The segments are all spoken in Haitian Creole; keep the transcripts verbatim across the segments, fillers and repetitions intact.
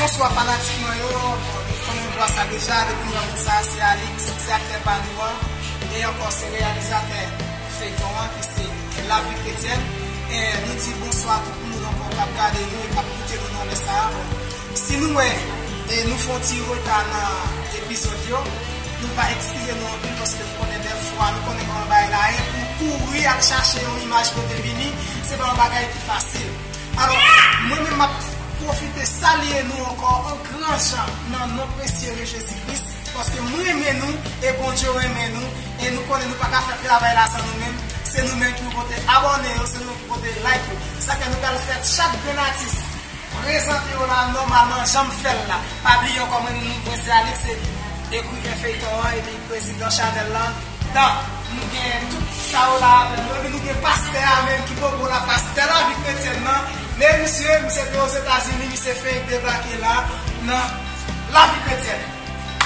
Bonswa fanatik mwen yo, nou konnen vwa sa deja, depi nou wè moun sa, se Alix, se aktè pa nou an, e ankò se reyalizatè feyton an ki se Lavi Kretyèn. E nou di bonswa tout moun ankò k ap gade nou e k ap koute nou nan lè sa a. Bon, si nou wè e nou fè yon ti reta nan epizòd yo, nou va eskize nou anpil paske nou konnen dèfwa, nou konnen kòman bagay la ye, pou kouri al chache yon imaj kote vini, se pa yon bagay ki fasil. Alò, mwen menm m ap pwofite salye nou ankò an gran jan nan non presye de Jezi Kris, paske m renmen nou e Bondye renmen nou, e nou konnen nou pa ka fè travay la san nou menm. Se nou menm ki pou pote abòne yo, se nou menm ki pote like yo. Sa fè nou pral fè chak grenn atis prezante yo la nòmalman, jan m fè l la. Pa bliye ankò, mwen, mwen se Alix, se ekriven feyton an, epi prezidan chanèl la. Donk, nou gen tout sa yo la avè nou, epi nou gen pastè a menm ki poko la, pastè Lavi Kretyèn nan. Men misye, misye te Ozetazini, misye fenk debake la nan Lavi Kretyèn.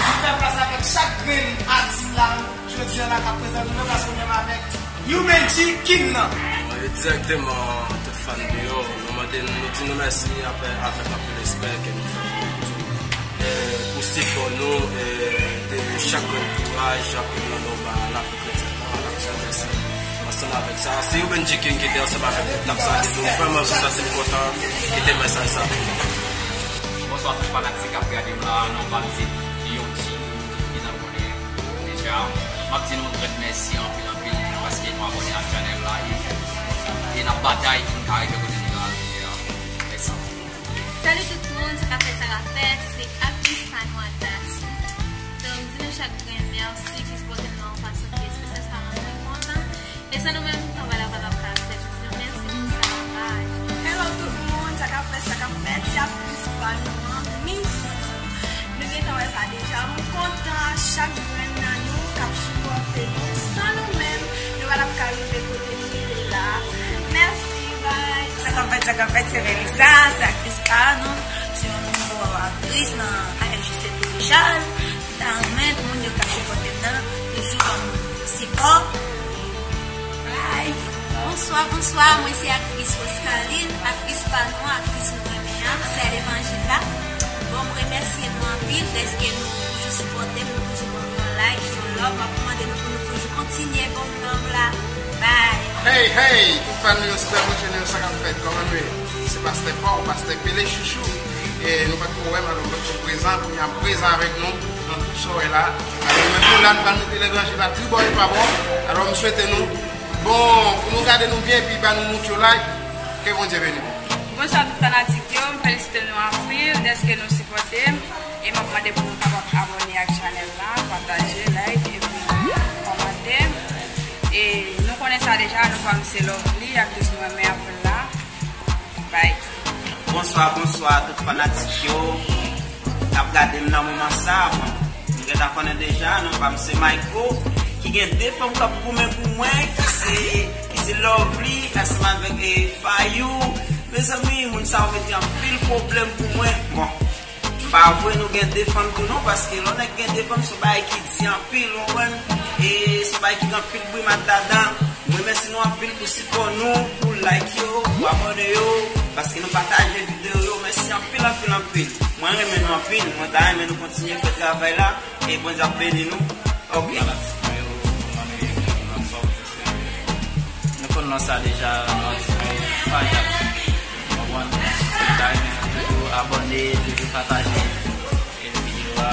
Nou fè plas avèk chak grenn atis la, jodi a la k ap prezante nou, paske nou menm avèk Youbenji King nan. Mwen yo dirèkteman, tout fan nou yo, nou mande, nou di nou mèsi avè-, avèk anpil respè ke nou fè pou, e, pou sipò nou, e, de chak grenn kouraj, anpil lanmou ba Lavi Kretyèn nan, n ap di nou mèsi. Ansanm avèk sa, se Youbenji King ki te ansanm avèk nou, n ap salye nou. Vrèman, nou santi m kontan kite mesaj sa. Bonswa tout fanatik k ap gade m la, non pa m se Young G, tout ki nan konnen deja. M ap di nou yon grenn mèsi anpil, anpil, paske nou abòne ak chanèl la e, e n ap batay pou n ka rive kote nou la jodi a. Mèsi anpil. Salut tout moun, sa k ap fèt, sa k ap fèt, se aktris pa nou Adasou. Donk, m di nou chak grenn mèsi ki sipòte m nan yon fason ki espesyal, sa rann mwen kontan. E san nou menm, travay la pa t ap ka fèt. Jodi a, mèsi pou sa, bye. Hello tout moun, sa k ap fèt, sa k ap fèt, se aktris pa nou an, Miss. Nou gentan wè sa deja, m kontan chak grenn nan nou k ap sipòte nou. San nou menm, nou pa t ap ka rive kote nou rive la. Mèsi, bye. Sa k ap fèt, sa k ap fèt, se Melissa, se aktris pa nou, se yon nouvo aktris nan A L J C P Rijal. M ta renmen moun yo ka sipòte m nan, toujou ban m sipò. Bye. Bonswa, bonswa, mwen se aktris Roscaline, aktris pa nou, aktris nou renmen an, sè levanjil la. Bon, m remèsye nou anpil dèske nou toujou sipòte m, nou toujou ban m yon like, yon love, m ap mande nou pou nou toujou kontinye ban m love la. Bye. Hey, hey, tout fan nou yo, sipè mwen channel, sa k ap fèt, kòman nou ye? Se pastè pa w, pastè Pele Chouchou. E nou pa t ko wè m, alò m pa t ko prezan, kounye a m prezan avèk nou nan tout sa w wè la. Alò nou menm nou la, nou pral mete levanjil la tribò e pa bò. Alò m swete nou, bon, pou nou gade nou byen epi ba nou mout yo like. Ke Bondye beni nou. Bonswa tout fanatik yo, m felisite nou anpil dèske nou sipòte m. E m ap mande pou nou kapab abòne ak chanèl la, pataje, like, epi kòmante. E nou konnen sa deja, non pa m se Lovely, aktris nou renmen anpil la. Bye. Bonswa, bonswa tout fanatik yo k ap gade m nan moman sa. Bon, nou gentan konnen deja, non pa m se Mayco, ki gen de fanm k ap goumen pou mwen, ki se, ki se Lovely, ansanm avèk, e, Fayou. Mezanmi, moun sa yo mete anpil pwoblèm pou mwen. Bon, m pa vle nou gen de fanm tou non, paske lè yon nèg gen de fanm, se yon bagay ki di anpil, ou konprann? E se yon bagay ki gen anpil bri mat ladan. Mwen remèsye nou anpil pou sipò nou, pou like yo, pou abòne yo, paske nou pataje videyo yo. Mèsi anpil, anpil, anpil. Mwen renmen nou anpil. Mwen ta renmen nou kontinye fè travay la. E Bondye ap beni nou. Ok. Fanatik mwen yo, kòman nou ye? Anfòm, nou konn nan sa deja, nou ap fè faya. Konprann? Mwen ta renmen toujou abòne, toujou pataje. Epi videyo a,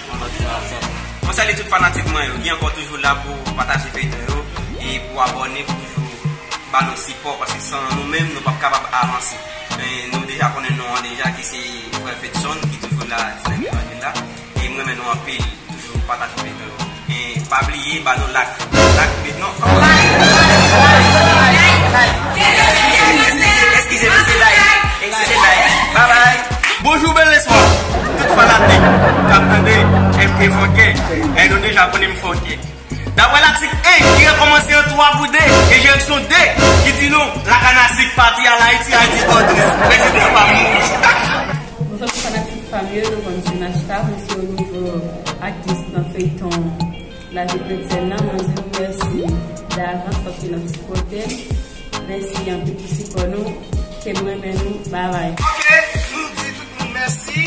yon lòt fwa ankò. Mwen salye tout fanatik mwen yo ki ankò toujou la pou pataje feyton yo e pou abòne, pou toujou ba nou sipò, paske san nou menm, nou p ap kapab avanse. Men nou deja konnen non an deja, ki se frè Fedson, ki toujou la, di nan levanjil la. E mwen renmen nou anpil, toujou pataje feyton yo. E pa bliye, ba nou like. Like, non. Eskize, eskize, eskize, like. Eskize, like. Bye bye. Bonjou, bèl lespwa. Tout fanatik k ap tande M K Funky. E nou deja konnen m funky. Daprè latik en ki rekòmanse an twa pou de, e direksyon de ki di nou, Lakanasik pati al Ayiti, Ayiti twò tris, prezidan pa mouri. Bonswa tout fanatik pa m yo, non pa m se Nachta, mwen se yon nouvo aktris nan feyton Lavi Kretyèn nan. Mwen di nou mèsi davans paske n ap sipòte m. Mèsi anpil pou sipò nou. Ke m renmen nou. Bye bye. Ok, nou di tout moun mèsi.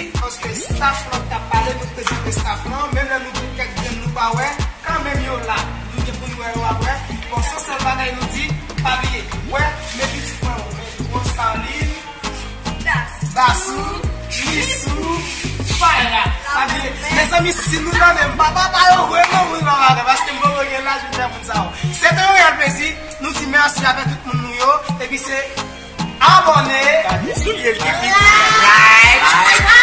Staff lan k t ap pale, nou prezante staff lan, menm lè nou pran kèk grenn nou pa wè, kanmenm yo la, nou gen pou n wè yo apre. Bon, se yon sèl bagay nou di, pa bliye, wè, men pitit mwen yo, men Bon Starline, Dasou, Misou, Faya. Pa bliye, mezanmi, si nou tande m, papa pa yo vre non, moun pa bagay, paske m poko gen laj pou m fè moun sa yo. Se te yon reyèl plezi, nou di mèsi avèk tout moun nou yo, epi se abòne, like,